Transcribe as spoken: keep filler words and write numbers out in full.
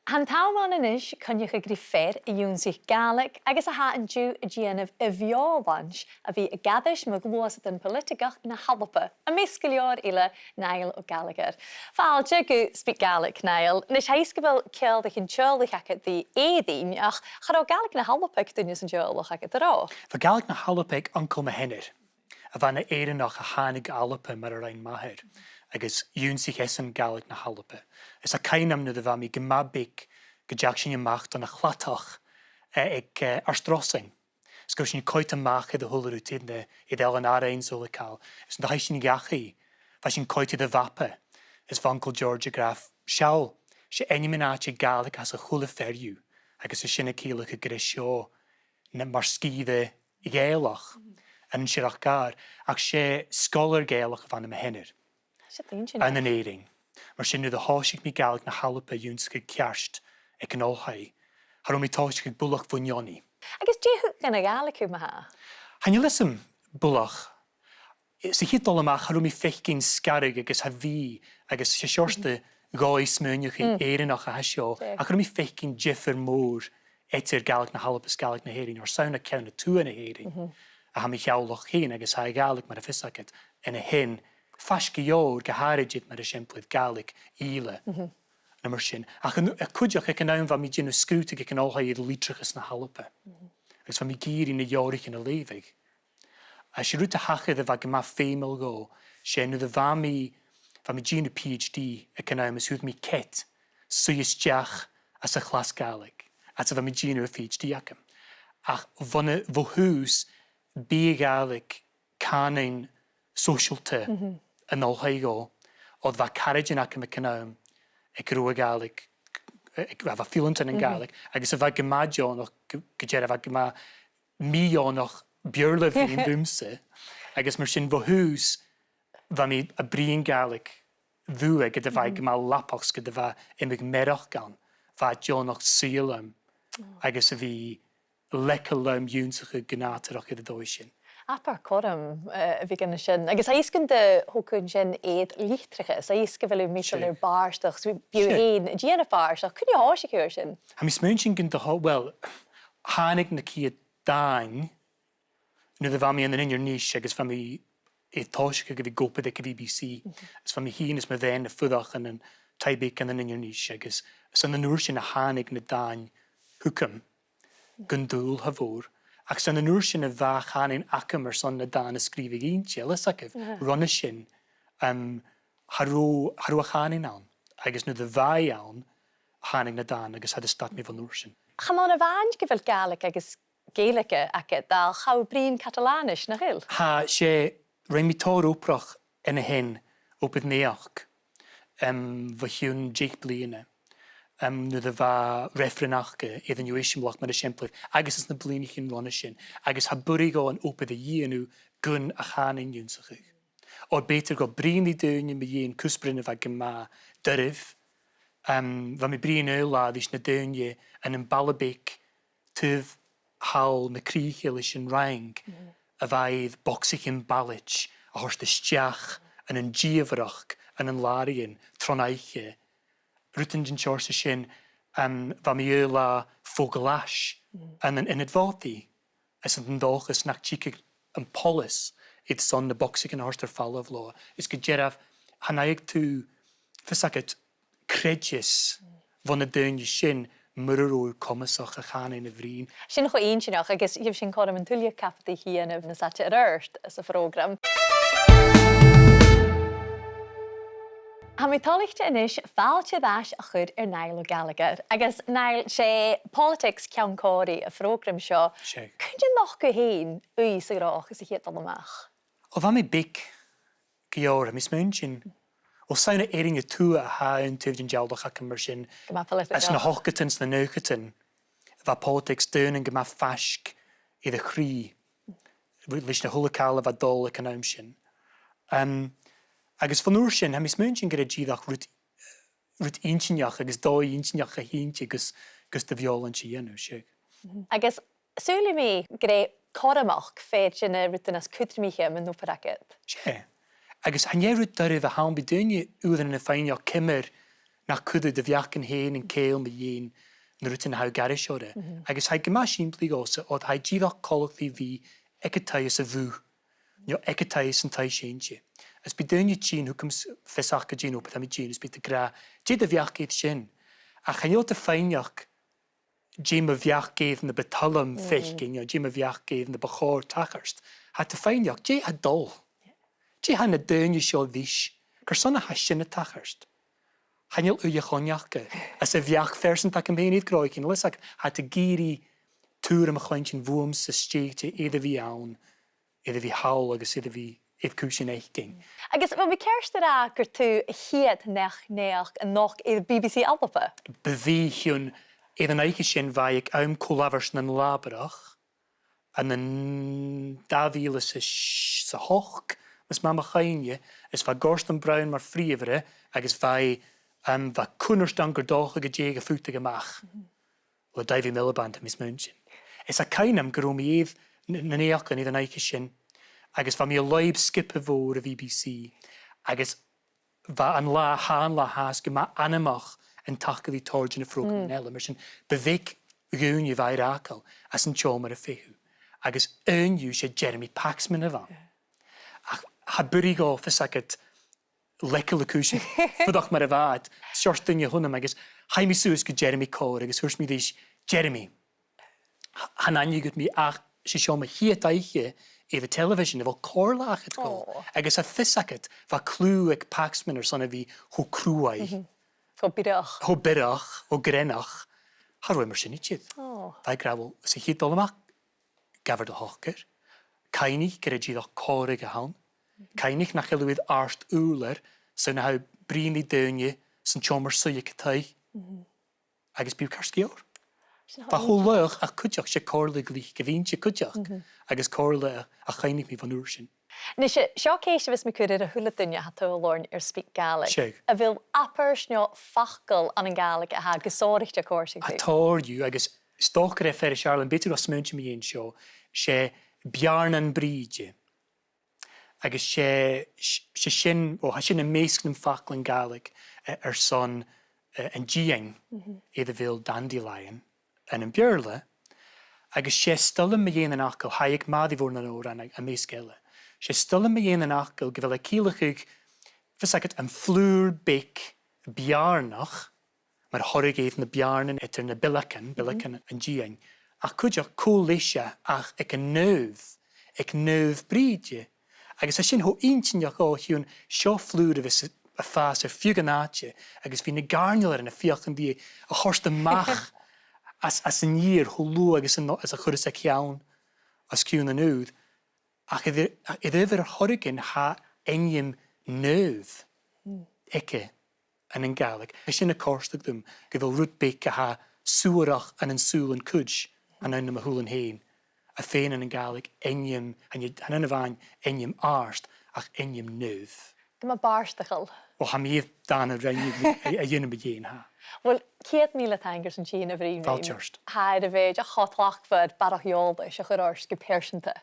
Tha an t-àm ann a-nis coinneachadh ri fear a dh'ionnsaich Gàidhlig agus a tha an-diugh a' dèanamh a' bheòshlaint a bhith ag aithris mu ghluasadan poilitigeach na h-Alba, am measg gu leòr eile Niall O'Gallagher. Fàilte gu Speak Gaelic, Niall. A-nis, tha fhios gu bheil ceangal teaghlaich agad ri Èirinn, ach cha robh Gàidhlig na h-Alba aig duine san teaghlach agad, an robh? Bha Gàidhlig na h-Alba aig uncail mo sheanar, a bha na Èireannach a thàinig gu Alba mar a rinn m' athair, agus dh'ionnsaich esan Gàidhlig na h-Alba. Is tha cuimhn' agam nuair a bha mi gu math beag gun deach sinn a-mach dhan a' chladach, eh, aig, eh, Àird Rosain. Is ghabh sinn coimhead a-mach air a h-uile rud, air na, air Eilean Arainn 's a h-uile càil. Is nuair a chaidh sinn dhachaigh, bha sinn coimhead air a' mhapa, is bha Uncail George ag ràdh, "Seall, 's e ainmean-àite Gàidhlig a th' anns a h-uile fear dhiubh, agus tha sin a' ciallachadh gur e seo na, mar sgìre Ghàidhealach ann an Siorrachd Àir, ach 's e sgoilear Gàidhealach a bh' ann am mo sheanair." Sin inntinneach. Ann an Èirinn. Mar sin, nuair a thòisich mi Gàidhlig na h-Alba ag ionnsachadh ceart aig an oilthigh, cha robh mi a' tòiseachadh buileach bho neoni. Agus dè thug dhan a' Ghàidhlig thu, ma-thà? Chan eil fhios agam buileach. Sa chiad dol a-mach, cha robh mi a' faicinn sgaradh agus tha bhith, agus 's e seòrsa de dhòigh-smaoineachaidh Èireannach a tha seo, ach cha robh mi a' faicinn diofar mòr eadar Gàidhlig na h-Alba is Gàidhlig na h-Èireann, air sgàth 's gun robh ceann a tuath na h-Èireann, a tha mi a' ciallachadh fhèin, agus tha a' Ghàidhlig, mar a tha fios agad, an sin faisg gu leòr, gu h-àraidh, mar eisimpleir Gàidhlig Ìle, no mar sin. Ach an, a' chuideachd, aig an àm bha mi a' dèanamh sgrùdadh aig an oilthigh air litreachas na h-Alba, agus bha mi ag iarraidh na leabhraichean a leughadh. Agus 's e rud a thachair a bha gu math feumail dhomh, 's e nuair a bha mi, bha mi a' dèanamh PhD aig an àm is fhuair mi cead suidhe a-steach anns a' chlas Gàidhlig, fhad 's a bha mi a' dèanamh a' PhD agam. Ach bhon a, bho thùs, b' e a' Ghàidhlig cànan sòisealta an oilthigh dhomh, oir bha caraidean agam aig an àm aig an robh a' Ghàidhlig, aig, bha, bha fileantan na Gàidhlig, agus a bha gu math deònach, gu, gu dearbh, bha gu math mì-dheònach Beurla a bhruidhinn riumsa, agus mar sin bho thùs bha mi a' bruidhinn Gàidhlig bhuaithe, ged a bha e gu math lapach 's ged a bha iomadh mearachd ann, bha e deònach suidhe leam agus a bhith leagtha leam ionnsachadh gu nàdarrach air an dòigh sin. Abair cothrom, eh, a bhith gan sin. Agus tha fhios gun do thog thu an sin air litreachas, tha fhios gu bheil thu measail air bàrdachd, 's bidh thu fhèin a' dèanamh bàrdachd. Cuin a thòisich thu air sin? Tha mi a' smaointinn gun do thog, well, thàinig na ciad dàin nuair a bha mi ann an Inbhir Nis agus bha mi a' tòiseachadh a bhith ag obair aig a' BhBC. Is bha mi fhìn is mo bhean a' fuireach ann an taigh beag ann an Inbhir Nis agus 's ann an uair sin a thàinig na dàin thugam gun dùil, tha mhòr. Ach 's ann an uair sin a bha cànan agam airson na dàin a sgrìobhadh innte, eil fhios agaibh, roimhe sin, um, cha robh, cha robh a' chànan ann. Agus nuair a bha i ann, thàinig na dàin agus cha do stad mi bhon uair sin. Chan ann a-mhàin gu bheil Gàidhlig agus Gaeilge agad, ach tha thu a' bruidhinn Catalanais, nach eil? Tha, 's e, rinn mi tòrr obrach an sin, obair naidheachd, um, bho chionn deich bliadhna, um, nuair a bha reifreann aca air an Neo-eisimeileachd mar eisimpleir, agus anns na bliadhnaichean roimhe sin, agus cha b' urrainn dhomh an obair a dhèanamh gun a' chànan ionnsachadh. Oir b' fheudar dhomh bruidhinn ri daoine mu dheidhinn cuspairean a bha gu math doirbh. Em, bha mi a' bruidhinn aon latha ris na daoine ann am baile beag taobh thall na crìche leis an Fhraing, a bha air bogsaichean ballait a thoirt a-steach ann an dìomhaireachd ann an làraidhean tron oidhche. Rudan den t-seòrsa sin, em, bha mi aon latha fo ghlais ann an ionad bhòtaidh. Is an dòchas nach tigeadh am poileas airson na bogsaichean a thoirt air falbh leotha. Is gu dearbh, chan fhaigheadh tu, fios agad, creideas bho na daoine sin mura robh thu comasach a' chànan a bhruidhinn. Sin cho inntinneach, agus gheibh sinn cothrom an tuilleadh cabadaich a dhèanamh nas fhaide air adhart sa phrògram. Tha mi toilichte a-nis fàilte air ais a chur air Niall O'Gallagher, agus Niall, 's e Politics ceann còmhraidh a' phrògraim seo. 'S e. Cuin a nochd thu fhèin ùidh sa ghnothach sa chiad dol a-mach? O, bha mi beag gu leòr, tha mi a' smaointinn. O, 's ann à Èirinn a Tuath a tha an taobh den teaghlach agam mar sin. Gu math poilitigeach. Anns na h-ochdadan 's na naochadan, bha politics daonnan gu math faisg air a' chridhe leis na h-uile càil a bha dol aig an àm sin. Em, agus bhon uair sin, tha mi a' smaointinn gur e dìreach rud, rud inntinneach agus dòigh inntinneach a th' innte gus, gus do bheòshlaint a dhèanamh, seadh. Agus saoilidh mi gur e cothromachd fear de na rudan as cudromaiche mun obair agad. 'S e. Agus chan e rud doirbh a th' ann, bidh daoine uaireannan a' faighneachd ciamar nach cuir thu do bheachdan fhèin an cèill mu dheidhinn na rudan a tha a' gabhail air. Agus tha e gu math sìmplidh dhòmhsa, oir tha e dìreach coltach ri bhith aig an taigh sa bhùth, no aig an taigh san taigh-seinnse. Is bidh daoine a' tighinn thugam, fios aca dè an obair a tha mi a' dèanamh, is bidh iad ag ràdh, "Dè do bheachd air sin?" Ach chan eil iad a' faighneachd dè mo bheachd air na bu toil leam fhaicinn, no dè mo bheachd air na bu chòir tachairt. Tha iad a' faighneachd dè tha dol. Dè tha na daoine seo ris? Carson a tha sin a' tachairt? Chan eil ùidh aca anns a' bheachd phearsanta agam fhèin air gnothaichean, leis ach tha iad ag iarraidh tuairim a chluinntinn bhuamsa, stèidhichte, air a bhith ann, air a bhith thall agus air a bhith air cùisean fhaicinn. Agus a bheil mi ceart a ràdh gur tu a' chiad neach-naidheachd a nochd air B B C Alba? Bu mhi, a chionn, air an oidhche sin bha e aig àm co-labhairt nan Làbarach, ann an dà mhìle 's a h-ochd, mas math mo chuimhne, is bha Gordon Brown mar phrìomhaire, agus bha e, um, bha cunnart ann gur dòcha gun tèid a phutadh a-mach le Davy Miliband, tha mi a' smaointinn. Is tha cuimhne agam gun robh mi air na, na naidheachdan air an oidhche sin, agus bha mi a' lorg sgioba mhòr a' B B C, agus bha an latha, tha an latha fhathast gu math anmoch an taca ri tòrr de na prògraman eile. Mar sin, bu bheag dhaoine a bha air fhàgail anns an t-seòmar a' feitheamh. Agus aon dhiubh, 's e Jeremy Paxman a bh' ann. Ach cha b' urrainn dhomh, fios agad, leigeil a' chùis fuireach mar a bha iad, seòrsa duine a th' annam, agus chaidh mi suas gu Jeremy còmhla agus thuirt mi ris, "Jeremy, th-, chan aithne dhut mi, ach 's e seo mo chiad oidhche air a' television, a bheil comhairle agad dhomh?" Agus tha fios agad, bha cliù aig Paxman airson a bhith cho cruaidh, cho biorach, cho biorach, cho greannach. Cha robh e mar sin idir. Bha e ag ràdh, "Uill, 's a' chiad dol a-mach, gabh air do shocair. Cuimhnich gur e dìreach còmhradh a th' ann. Cuimhnich nach eil thu air àrd-ùrlar, 's ann a tha thu a' bruidhinn ri daoine san t-seòmar-suidhe aig an taigh. Agus bidh thu car sgìth." Bha e cho laghach ach cuideachd, 's e comhairle ghlic a bh' innte cuideachd, agus comhairle a, a chuimhnich mi bhon uair sin. Nise, seo ceist a bhios mi a' cur air a h-uile duine a tha a' tadhal oirnn air SpeakGaelic. Seadh. A bheil abairt no facal ann an Gàidhlig a tha gu sònraichte a' còrdadh riut? Tha tòrr dhiubh, agus 's dòcha gur e fear as fheàrr leam, b' fheudar dhomh smaointinn mu dheidhinn seo, 's e Beàrnan Brìde. Agus 's e, 's e sin, o, tha sin am measg nam faclan Gàidhlig, eh, airson, eh, an dìthean air a bheil dandelion ann am Beurla. Agus 's e 's toil leam mu dheidhinn an fhacail, tha e aig Màiri Mhòr nan Òran am measg eile. 'S e 's toil leam mu dheidhinn an fhacail gu bheil e a' ciallachadh, fios agad, am flùr beag beàrnach, mar thoradh air na beàrnan eadar na bileagan, bileagan an dìthein, ach cuideachd cò leis e ach aig an naomh, aig Naomh Brìde. Agus tha sin cho inntinneach o chionn seo flùr a bhios a' fàs air feadh an àite, agus bidh na gàirnealairean a' feuchainn ri a thoirt a-mach às, às an fheur cho luath agus an, às a chuireas e ceann os cionn an ùir. Ach air, air adhbhar air choreigin tha ainm naomh aige ann an Gàidhlig. Tha sin a' còrdadh rium, gu bheil rud beag a tha suarach ann an sùilean cuid, ann an àm mo shùilean fhèin, a' faighinn ann an Gàidhlig ainm, chan e, chan ann a-mhàin ainm àrd, ach ainm naomh. Gu math bàrdachadh. O, tha mi air dàna rinn a, a dhèanamh mu dheidhinn, tha. Uill, ceud mìle taing airson tighinn a bhruidhinn rinn. Fàilte ort. Tha e air a bhith cho tlachdmhor barrachd eòlais a chur ort gu pearsanta.